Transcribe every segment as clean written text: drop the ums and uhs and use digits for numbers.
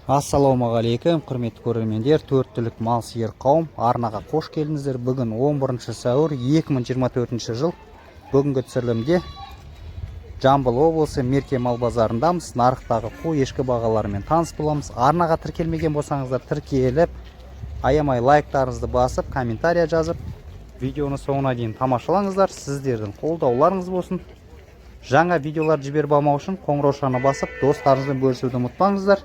Ассалаумағалейкум, құрметті көрермендер, төрт түлік мал сиыр қауым, арнаға қош келдіңіздер. Бүгін 11 сәуір 2024 жыл. Бүгінгі түсірілімде Жамбыл облысы Мерке мал базарындамыз. Нарықтағы қой ешкі бағаларымен таныс боламыз. Арнаға тіркелмеген болсаңыздар, тіркеліп, аямай лайктарыңызды басып, комментария жазып, видеоны соңына дейін тамашалаңыздар. Сіздердің қолдауларыңыз болсын. Жаңа видеолар жіберіп алмау үшін қоңыраушаны басып, достарыңызбен бөлісуді ұмытпаңыздар.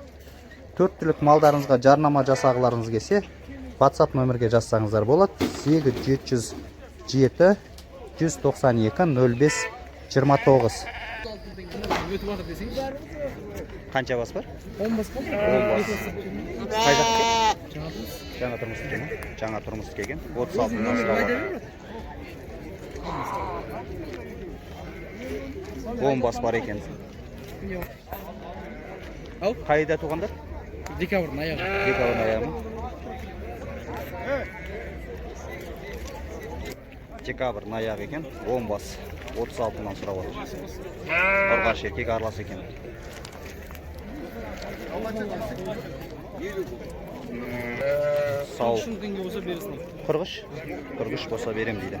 Төрт түлік малдарыңызға жарнама жасағыларыңыз келсе, WhatsApp нөмірге жазсаңыздар болады: 8707 192 05 29. Өтіп жатыр десеңші. Қанша бас бар? 10 бас қой. 10 бас. Қай жақтікі? Жаңа тұрмыс. Жаңа тұрмыстікі ма? Жаңа тұрмыстікі екен. 36 мыңнан сұрап жатыр. 10 бас бар екен. Ал? Қайда туғандар? Декабрьдің аяғы. Декабрьдің аяғы ма? Декабрьдің аяғы екен. 10 бас. 36 мыңнан сұрап отыр. Ұрғашы еркек аралас екен. Сау. 3 мың теңге болса бересің. 43? 43 болса берем дейді.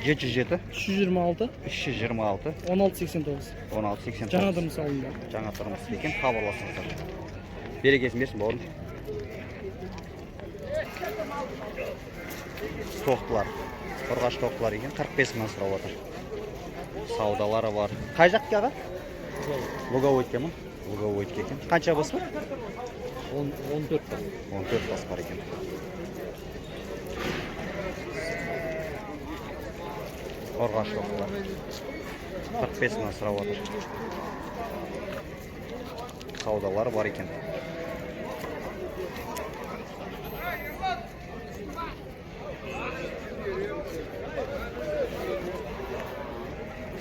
707 326 326 16 89. 16 89. Жаңа тұрмыс ауылында. Жаңа тұрмыс екен, хабарласыңыздар. Берекесін берсін, бауырым. Тоқтылар. Ұрғашы тоқтылар екен, 45 мыңнан сұрап отыр. Саудалары бар. Қай жақтікі, аға? Луговойдікі ма? Луговойдікі екен. Қанша бас бар? 14 бас. 14 бас бар екен. Ұрғашы тоқтылар. 45 мыңнан сұрап отыр. Саудалары бар екен.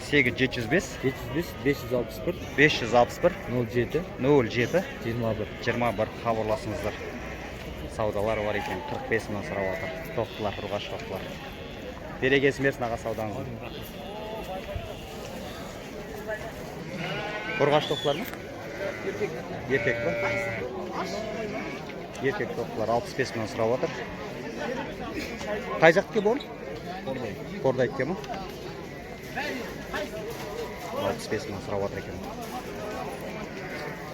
Сегіз жеті жүз бес 705 561 561 07 07 21. 21, хабарласыңыздар. Саудалары бар екен, 45 мыңнан сұрап жатыр. Тоқтылар, ұрғашы тоқтылар. Берекесін берсін, аға, саудаңыздың. Ұрғашы тоқтылар ма? Еркек па? Еркек тоқтылар 65 мыңнан сұрап жатыр. Қай жақтікі бұл? Қордайдікі ма? 65 мыңнан сұрап жатыр екен.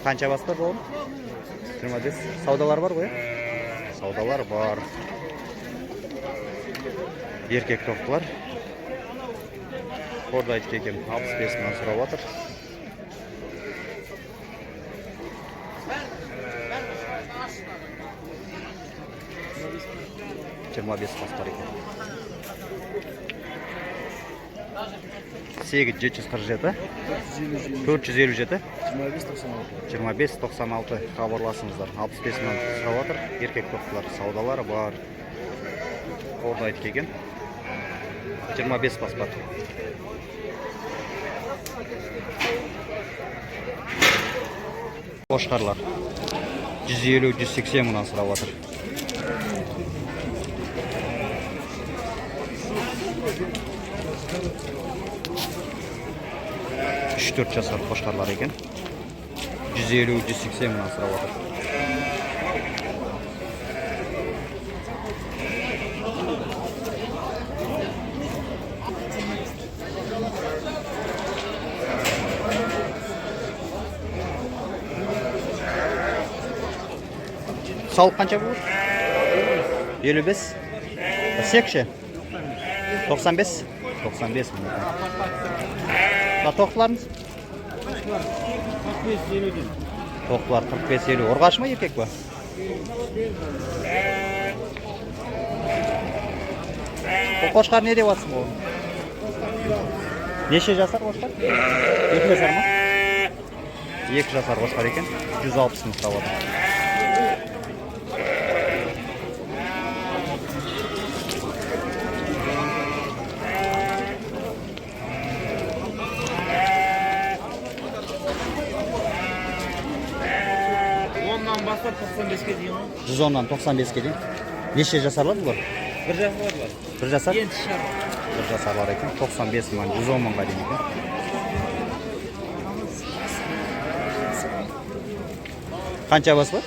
Қанша бас бар, бауырым? 25. Саудалар бар ғой, иә? Саудалар бар. Еркек тоқтылар. Қордайдікі екен, 65 мыңнан сұрап жатыр. 25 бас бар екен. 8 747 457 25 96. 25 96, хабарласыңыздар. 65 мың сұрап жатыр. Еркек тоқтылар, саудалары бар. Қордайдікі екен. 25 бас бар. Қошқарлар 150-180 мыңнан сұрап жатыр. 3-4 жасар қошқарлар екен. 150-180 мыңнан сұрап жатыр. Сауық қанша болады? 55. Секші? 95. 95 мың екен. Мына тоқтыларыңыз? 45 50-ден. Тоқтылар 45-50. Ұрғашы ма, еркек па? Бұл қошқар не деп жатсың, бауырым? Неше жасар қошқар? 2 жасар ма? 2 жасар қошқар екен. 160 мың сұрап отыр. 10-нан бастап 95-ке дейін ғой. 110-нан 95-ке дейін. Неше жасарлар бұлар? Бір жасарлар бар. Бір жасар? Енді шығар. Бір жасарлар екен. 95 мың, 110 мыңға дейін екен. Қанша бас бар?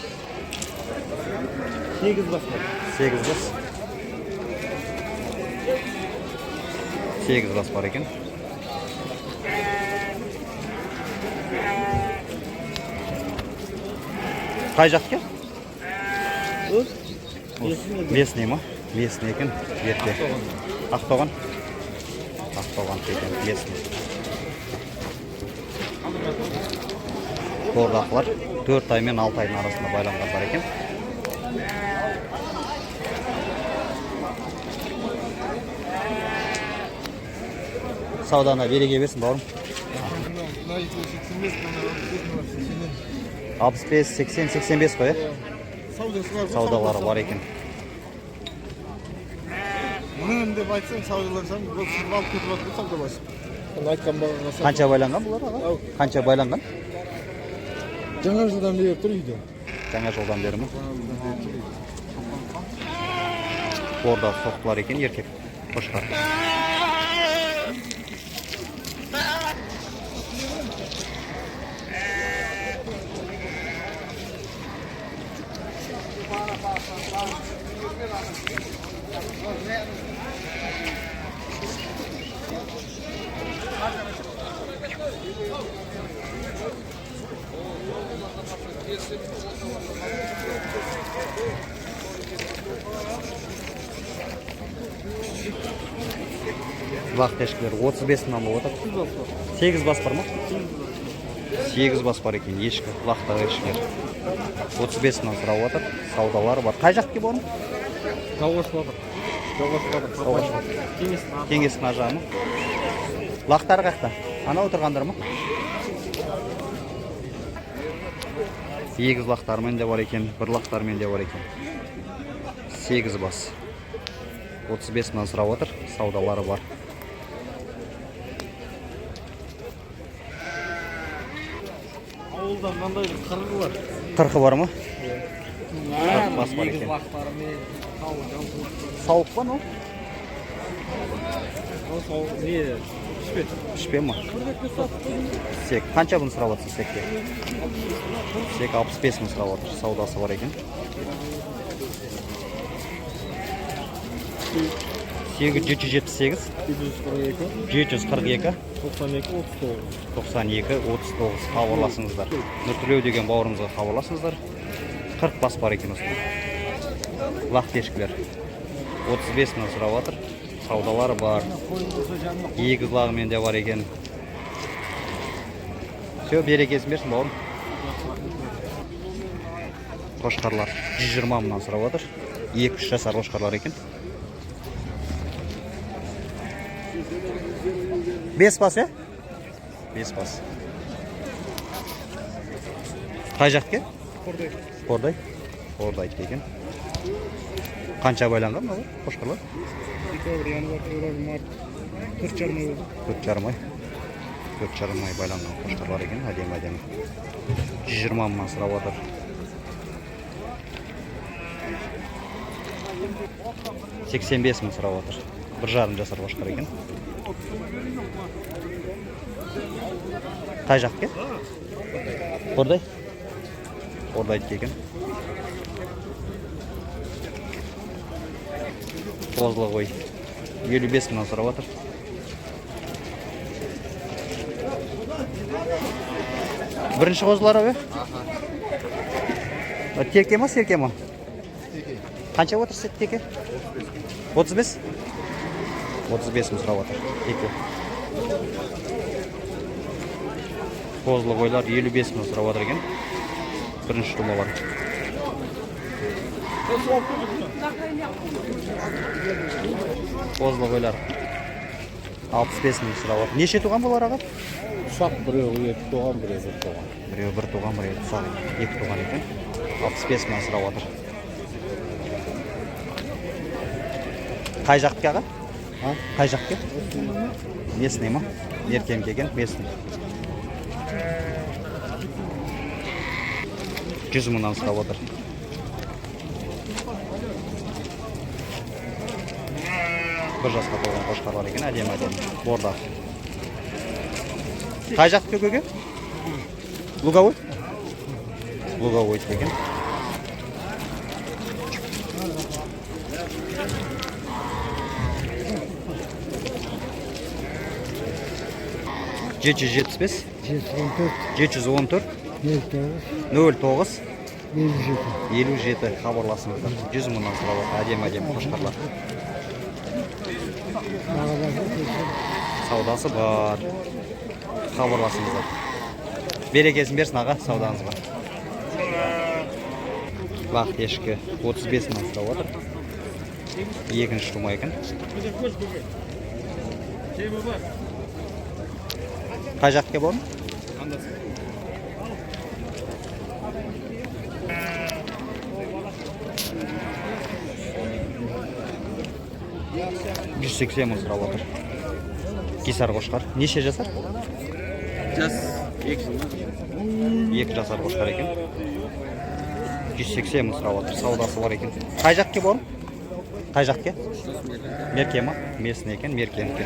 8 бас бар. 8 бас. 8 бас бар екен. Қай жақтікі? Местный ма? Местный екен. Ерке. Ақтоған. Ақтоған екен. Местный. Бордақылар 4 ай мен 6 айдың арасында байланғандар екен. Саудана береке берсін, бауырым. 65, 80, 85 қой, иә? Саудалары бар екен. Мынын деп айтсаң, саудаласаң, бұл сырып алып кетіп жатыр саудаласып. Сонда айтқан бағаға сатып. Қанша байланған бұлар, аға? Қанша байланған? Жаңа жылдан бері тұр үйде. Жаңа жылдан бері ме? Жаңа жылдан бері тұр үйде. Бордақ соқтылар екен, еркек қошқар. Лақ ешкілер 35 мыңнан болып отыр. 8 бас бар ма? 8 бас бар екен, ешкі, лақтағы ешкілер. 35 мыңнан сұрап отыр. Саудалары бар. Қай жақтікі бауырым? Жауғаш батыр. Жауғаш батыр. Жауғаш батыр. Кеңестің Кеңестің ар жағы ма? Лақтары қаяқта? Анау отырғандар ма? Сегіз лақтарымен де бар екен, бір лақтарымен де бар екен. 8 бас. 35 мыңнан сұрап отыр, саудалары бар. Ауылда мынандай бір қырғы бар. Қырқы бар ма? 40 бас бар екен. Лақтарымен тау жалпы. Сауық па мынау? Ол сау не? Пішпе. Пішпе ма? Сек. Қанша бұны сұрап отырсыз секке? Сек 65 мың сұрап отыр. Саудасы бар екен. 8778 742 742 92 39. 92 39 хабарласыңыздар. Нұртілеу деген бауырымызға хабарласыңыздар. 40 бас бар екен осында. Лақ ешкілер. 35 мың сұрап жатыр. Саудалары бар. Егіз лағымен де бар екен. Все, берекесін берсін, бауырым. Қошқарлар 120 мыңнан сұрап жатыр. 2-3 жасар қошқарлар екен. 5 бас, е? 5 бас. Қай жақтікі? Қордай. Қордай. Қордайдікі екен. Қанша байланған мыналар қошқарлар? Декабрь, январь, февраль, март. 4,5 ай болды. 4,5 ай. 4,5 ай байланған қошқарлар екен, әдемі әдемі. 120 мыңнан сұрап отыр. 85 мың сұрап отыр. 1,5 жасар қошқар екен. Қай жақтікі? Қордай? Қордайдікі екен. Қозылы қой. 55 мыңнан сұрап отыр. Бірінші қозылар абы? Теке ма, серке ма? Қанша отыр теке? 35? 35 мың сұрап отыр теке. Қозылы қойлар 55 мың сұрап отыр екен. Бірінші тумалар. Қозылы қойлар 65 мың сұрап отыр. Неше туған бұлар, аға? Ұсақ, біреуі екі туған, біреуі бір туған. Біреуі бір туған, біреуі ұсақ, екі туған екен. 65 мың сұрап отыр. Қай жақтікі, аға? Қай жақтікі? Местный ма? Еркемке екен, местный. 100 мыңнан сұрап отыр. Бір жасқа толған қошқарлар екен, әдемі әдемі. Бордақ. Қай жақтікі, көке? Луговой? Луговой екен. 775 714 09 57 хабарласыңыздар. 100 мыңнан сұрап отыр. Әдемі әдемі қошқарлар. Саудасы бар. Хабарласыңыздар. Берекесін берсін аға саудаңызға. Бақ ешкі 35 мыңнан сұрап отыр. Екінші тума екен. Қай жақтікі бауырым? 180 мың сұрап отыр. Кесар қошқар. Неше жасар? Жас 2 жыл. 2 жасар қошқар екен. 180 мың сұрап отыр. Саудасы бар екен. Қай жақтікі бауырым? Қай жақтікі? Мерке ма? Местный екен, меркенікі.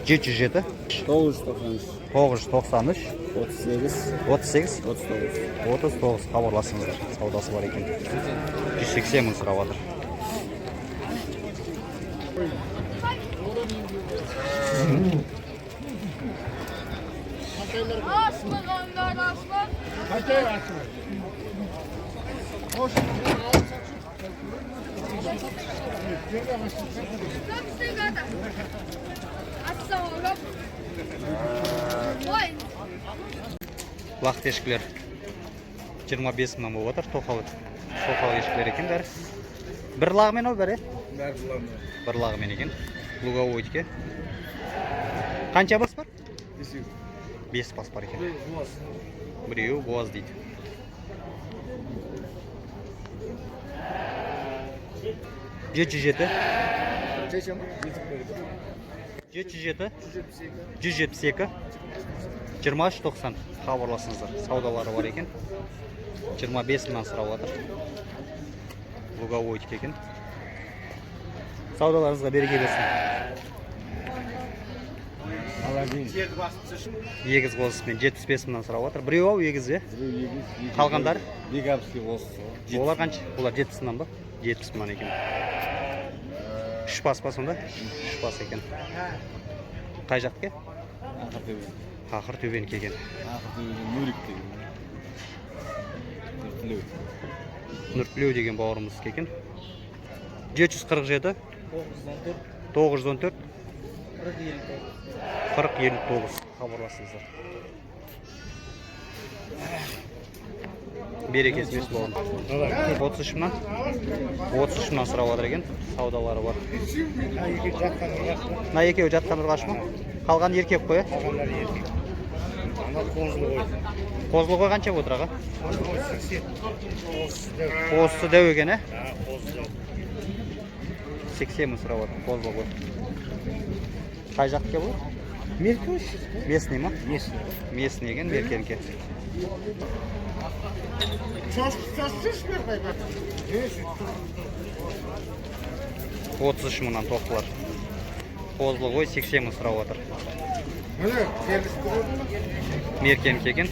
707 993 993 38 38 39. 39 хабарласыңыздар. Саудасы бар екен. 180 мың сұрап жатыр. Asma asma. Лақты ешкілер 25 мыңнан болып отыр. Тоқал, тоқал ешкілер екен бәрі. Бір лағымен ау бәрі? Бір лағымен екен. Луговойдікі. Қанша бас бар? 5 бас бар екен. Біреуі буаз дейді. 707 707 172 23 90 хабарласыңыздар. Саудалары бар екен. 25 мыңнан сұрап жатыр. Луговойдікі екен. Саудаларыңызға береке берсін. Егіз қозысымен 75 мыңнан сұрап жатыр. Біреу ау егіз, е? Қалғандары? Бегапский қозысы. Олар қанша? Олар 70 мыңнан ба? 70 мыңнан екен. 3 бас па сонда? 3 бас екен. Қай жақтікі? Ақыртөбе. Ақыртөбенікі екен. Ақыртөбеден Нурик деген. Нұртілеу. Нұртілеу деген бауырымыз екен. 747 914 40 59 хабарласыңыздар. Берекесі берсін бауырым. 33 мыңнан 33 мыңнан сұрап жатыр екен. Саудалары бар. Мына екеуі жатқан ұрғашы ма? Қалған еркек қой, е? Қозылы қой қанша отыр аға? Қозысы дәу екен, е? 80 мың сұрап отыр қозылы қой. Қай жақтікі бұл? Местный ма? Местный екен, меркенікі. 33 мыңнан тоқтылар. Қозылы қой 80 мың сұрап отыр. Меркенікі екен,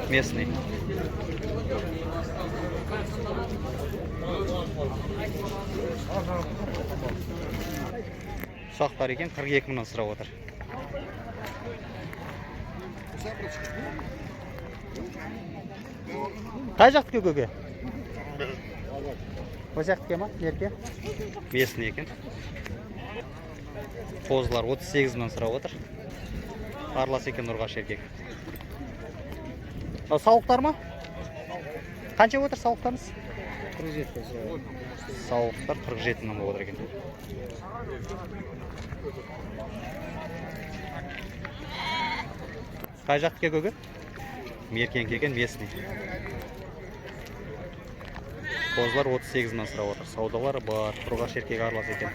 местный. Ұсақтар екен, 42 мыңнан сұрап отыр. Қай жақтікі көке? Осы жақтікі ма? Мерке? Местный екен. Қозылар 38 мыңнан сұрап отыр. Аралас екен ұрғашы еркек. Мынау сауықтар ма? Қанша отыр сауықтарыңыз? 47. Сауықтар 47 мың болып отыр екен. Қай жақтікі көке? Меркенікі екен, местный. Қозылар 38 мыңнан сұрап отыр. Саудалары бар. Ұрғашы еркек аралас екен.